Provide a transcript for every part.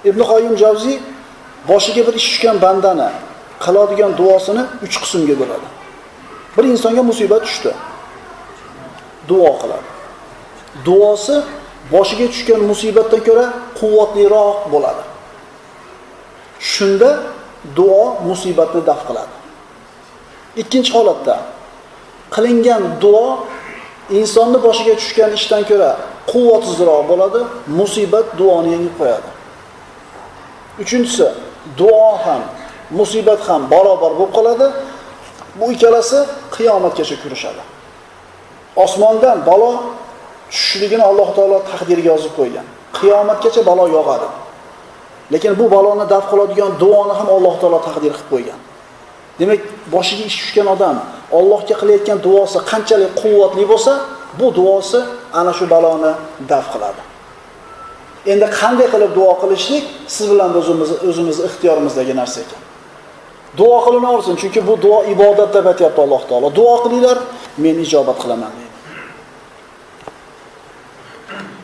Ibn Qoyyim Javziy boshiga bir ish tushgan bandani qiladigan duosini 3 qismga bo'ladi. Bir insonga musibat tushdi. Duo qiladi. Duosi boshiga tushgan musibatdan ko'ra quvvatliroq bo'ladi. Shunda duo musibatni daf qiladi. Ikkinchi holatda qilingan duo insonni boshiga tushgan ishdan ko'ra quvvatsizroq bo'ladi, musibat duoni yengib qo'yadi. Uchinchisi, duo ham, musibat ham barobar bo'lib qoladi. Bu ikkalasi qiyomatgacha kurashadi. Osmondan balo tushishligini Alloh taolo taqdirga yozib qo'ygan. Qiyomatgacha balo yog'adi. Lekin bu baloni daf qiladigan duoni ham Alloh taolo taqdir qilib qo'ygan. Demak, boshiga ish tushgan odam Allohga qilayotgan duosi qanchalik quvvatli bo'lsa, bu duosi ana shu baloni daf qiladi. Endi qanday qilib duo qilishlik siz bilan o'zimiz ixtiyorimizdagi narsa ekan. Duo qilinaversin, chunki bu duo ibodat deb aytayapti Alloh taolo. Duo qilinglar, men ijobat qilaman deydi.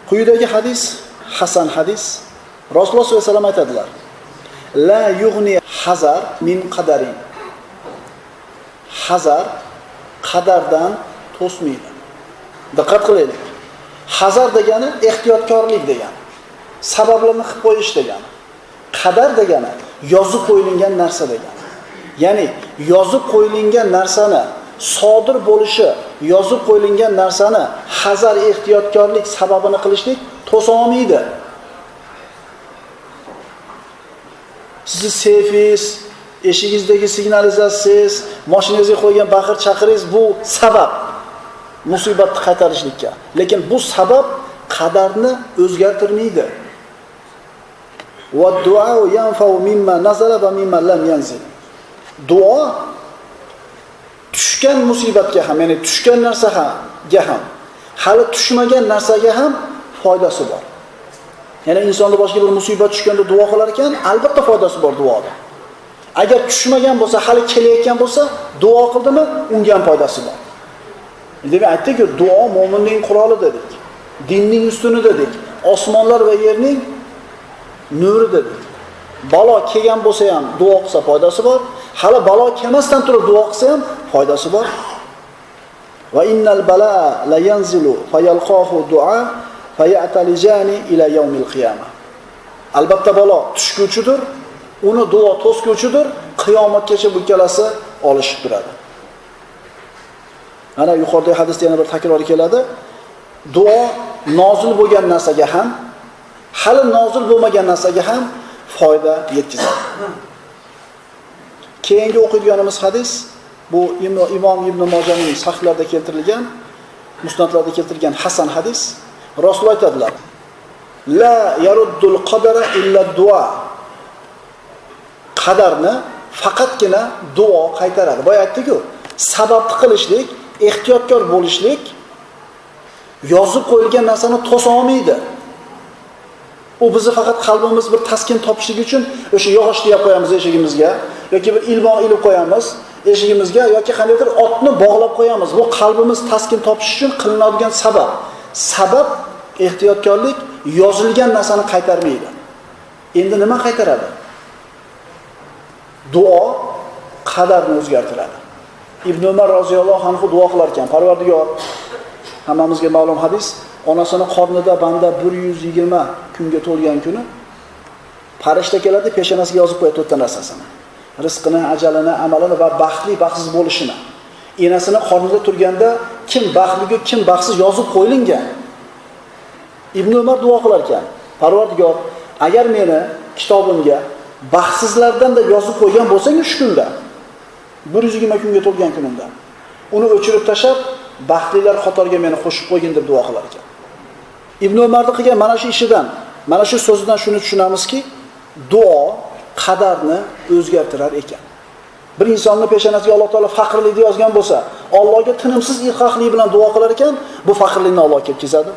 Quyidagi hadis hasan hadis. Rasululloh sollallohu alayhi vasallam aytadilar: La yughni hazar min qadarin. Hazar qadardan to'smaydi. Diqqat qilaylik. Hazar degani ehtiyotkorlik degani. Sabablarni qilib qo'yish degani. Qadar degani yozib qo'yilgan narsa degani. Ya'ni yozib qo'yilgan narsani sodir bo'lishi, yozib qo'yilgan narsani hazar ehtiyotkorlik sababini qilishlik to'sa olmaydi. Sizni seyfingiz, eshigingizdagi signalizatsiyangiz, mashinangizga qo'ygan baqir chaqiringiz bu sabab musibatni qaytarishlikka. Lekin bu sabab qadarni o'zgartirmaydi. Va duo yanfa'u mimma nazala va mimma lam yanzil. Duo tushgan musibatga ham, ya'ni tushgan narsaga ham, hali tushmagan narsaga ham foydasi bor. Ya'ni insonning boshiga bir musibat tushganda duo qilar ekan, albatta foydasi bor duoda. Agar tushmagan bo'lsa, hali kelayotgan bo'lsa, duo qildimi, unga ham foydasi bor. Demak, aytdik-ku, duo mo'minning quroli dedik. Dinning ustuni dedik. Osmonlar va yerning nuri dedik. Balo kelgan bo'lsa ham duo qilsa foydasi bor. Hali balo kelmasdan turib duo qilsa ham foydasi bor. Va innal balaa la yanzilu fayalqahu du'a fayatalijani ila yawmil qiyamah. Albatta balo tushguchidir, uni duo to'sguchidir, qiyomatgacha bu ikkalasi olishib turadi. Mana yuqoridagi hadisda yana bir takror keladi. Duo nozil bo'lgan narsaga ham, hali nozil bo'lmagan narsaga ham foyda yetkazadi. Keyingi o'qiydiganimiz hadis bu Imom Ibn Mojaning sahihlarida keltirilgan, musnadlarda keltirilgan hasan hadis. Rasululloh aytadilar: La yaruddul qadara illa duo. Qadarni faqatgina duo qaytaradi. Boya aytdik-ku, sababni qilishlik, ehtiyotkor bo'lishlik yozib qo'yilgan narsani to'sa olmaydi. U bizni faqat qalbimiz bir taskin topishligi uchun o'sha yog'och tiyab qo'yamiz eshigimizga yoki bir ilmoq ilib qo'yamiz eshigimizga yoki qandaydir otni bog'lab qo'yamiz. Bu qalbimiz taskin topish uchun qilinadigan sabab. Sabab ehtiyotkorlik yozilgan narsani qaytarmaydi. Endi nima qaytaradi? Duo qadarni o'zgartiradi. Ibn Umar roziyallohu anhu duo qilar ekan. Parvardigor, hammamizga ma'lum hadis, onasini qornida banda 120 kunga to'lgan kuni farishta keladi, peshonasiga yozib qo'yadi to'rtta narsasini. Rizqini, ajalini, amalini va baxtli, baxtsiz bo'lishini. Enasini qornida turganda kim baxtli, kim baxtsiz yozib qo'yilgan. Ibn Umar duo qilar ekan. Parvardigor, agar meni kitobimga baxtsizlardan da yozib qo'ygan bo'lsang shu kunda, 120 kunga to'lgan kunimda, uni o'chirib tashlab, baxtlilar qatoriga meni qo'shib qo'ygin deb duo qilar ekan. Ibn Umarning qilgan mana shu ishidan, mana shu so'zidan shuni tushunamizki, duo qadarni o'zgartirar ekan. Bir insonning peshonasiga Alloh taolo faqirlikni yozgan bo'lsa, Allohga tinimsiz ilhohlik bilan duo qilar ekan, bu faqirlikni Alloh ketkazadi.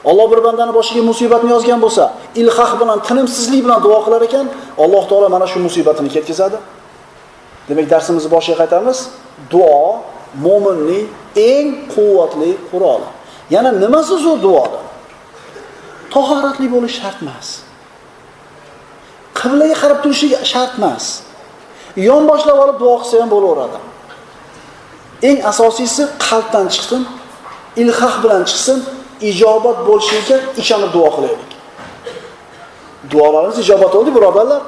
Alloh bir bandani boshiga musibatni yozgan bo'lsa, ilhoh bilan, tinimsizlik bilan duo qilar ekan, Alloh taolo mana shu musibatini ketkazadi. Demak, darsimizni boshiga qaytamiz. Duo mo'minning eng quvvatli quroli. Yana nimasi zo'r duoda? Tahoratli bo'lish shart emas. Qiblaga qarab turishi shart emas. Yon boshlab olib duo qilsa ham bo'laveradi. Eng asosiysi qalbdan chiqsin, ilhah bilan chiqsin, ijobat bo'lishiga ishonib duo qilaylik. Duolarimiz ijobat bo'ldi, birodarlar.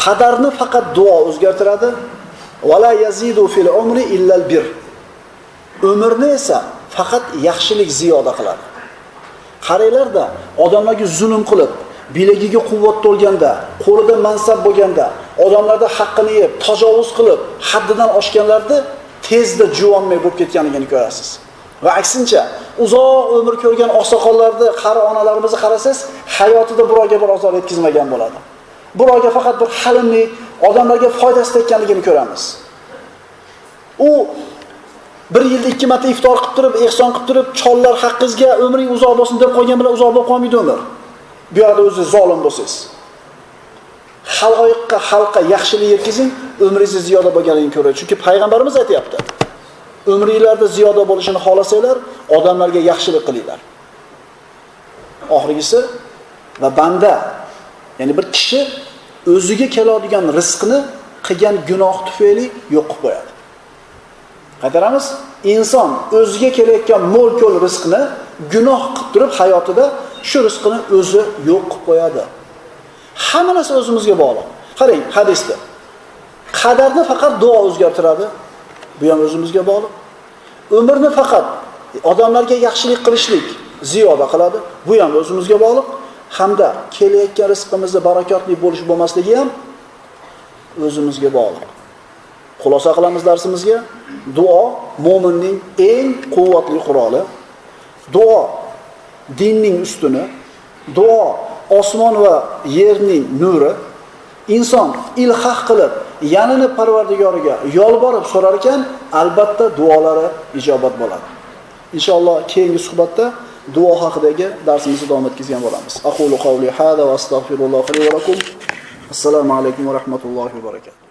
Qadarni faqat duo o'zgartiradi. Vala yazidu fil umri illal bir. Umrni esa faqat yaxshilik ziyoda qiladi. Qaranglarda, odamlarga zulm qilib, bilagiga quvvat to'lganda, qo'lida mansab bo'lganda, odamlarda haqqini yeb, tajovuz qilib, haddidan oshganlarda tezda juvonmay bo'lib ketganligini ko'rasiz. Va aksincha, uzoq umr ko'rgan oqsoqollarni, qari onalarimizni qarasangiz, hayotida birovga bir ozor yetkazmagan bo'ladi. Birovga faqat bir halimlik, odamlarga foydasi tekkanligini ko'ramiz. U bir yilda 2 marta iftor qilib turib, ehson qilib turib, chollar haqqingizga umring uzoq bo'lsin deb qo'ygan bilan uzoq bo'lib qolmaydi umr. Bu yerda o'zi zolim bo'lsangiz. Xalqqa, xalqqa yaxshilik yetkazing, umringiz ziyoda bo'lganligini ko'radi. Chunki payg'ambarimiz aytayapti. Umringlarda ziyoda bo'lishini xohlasanglar, odamlarga yaxshilik qilinglar. Oxirgisi va banda, ya'ni bir kishi o'ziga keladigan rizqni qilgan gunoh tufayli yo'q qilib qo'yadi. Qaytaramiz, inson o'ziga kelayotgan mo'l-ko'l rizqni gunoh qilib turib hayotida shu rizqini o'zi yo'q qilib qo'yadi. Hamma narsa o'zimizga bog'liq. Qarang, hadisda qadarni faqat duo o'zgartiradi. Bu ham o'zimizga bog'liq. Umrni faqat odamlarga yaxshilik qilishlik ziyoda qiladi. Bu ham o'zimizga bog'liq. Hamda kelayotgan rizqimizda barakotli bo'lish bo'lmasligi ham o'zimizga bog'liq. Xulosa qilamiz darsimizga. Duo mo'minning eng quvvatli quroli. Duo dinning ustuni. Duo osmon va yerning nuri. Inson ilhah qilib, yanini Parvardigoriga yolborib so'rar ekan, albatta duolari ijobat bo'ladi. Inshaalloh keyingi suhbatda duo haqidagi darsimizni davom etkazgan bo'lamiz. Aqulu qawli hada va astagfirullohi li va lakum. Assalomu alaykum va rahmatullohi va barakatuh.